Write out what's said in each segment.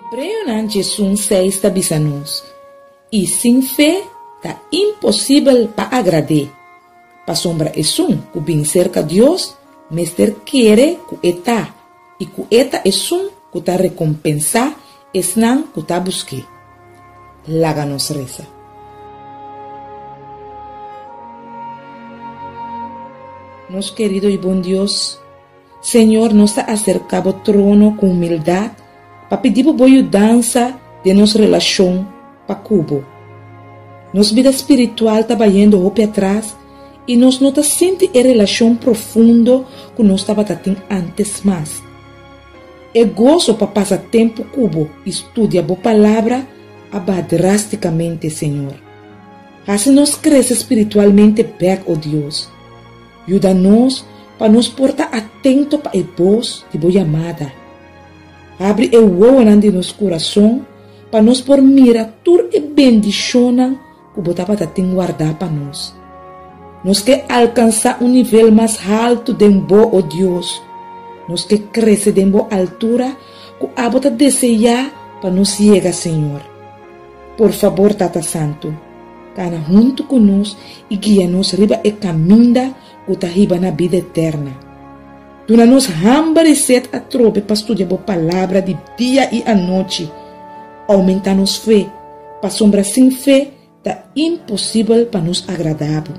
Hebreonan 11, 6 ta bisa nos, I sin fe ta imposibel pa agrad'é, pasobra esun ku bin serka Dios mester kere ku e ta, i ku e ta esun ku ta rekompensá esnan ku ta busk'é. Laga nos resa. Nos kerido i bon Dios, Señor, nos ta aserká bo trono ku humildat pa pidi bo bo yudansa den nos relashon pa ku bo. Nos bida spiritual ta bayendo hopi atras i nos no ta sinti e relashon profundo ku nos tabata tin ántes mas. E goso pa pasa tempu ku bo i studia bo Palabra a baha drástikamente, Señor. Hasi nos krese spiritualmente bèk, o Dios. Yuda nos pa nos por ta atento pa e bos di bo yamada. Habri e wowonan di nos kurason pa nos por mira tur e bendishonnan ku bo tabata tin wardá pa nos. Nos ke alkansá un nivel mas haltu den bo, o Dios. Nos ke krese den bo altura ku abo ta deseá pa nos yega, Señor. Por fabor, Tata Santu, kana huntu ku nos i guia nos riba e kaminda ku ta hiba na bida eterna. Duna nos hamber i set atrobe pa studia bo Palabra di dia i anochi. Oumentá nos fe, pasobra sin fe ta imposibel pa nos agradá bo.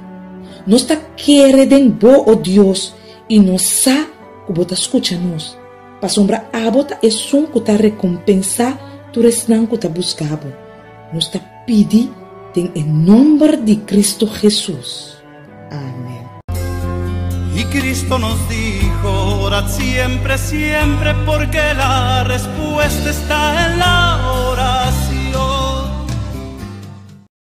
Nos ta kere den bo, o Dios, i nos sa ku bo ta skucha nos, pasobra abo ta esun ku ta rekompensá tur esnan ku ta buska bo. Nos ta pidi den e nòmber di Kristu Hesus. Amèn. Y Cristo nos dijo, orad siempre, siempre, porque la respuesta está en la.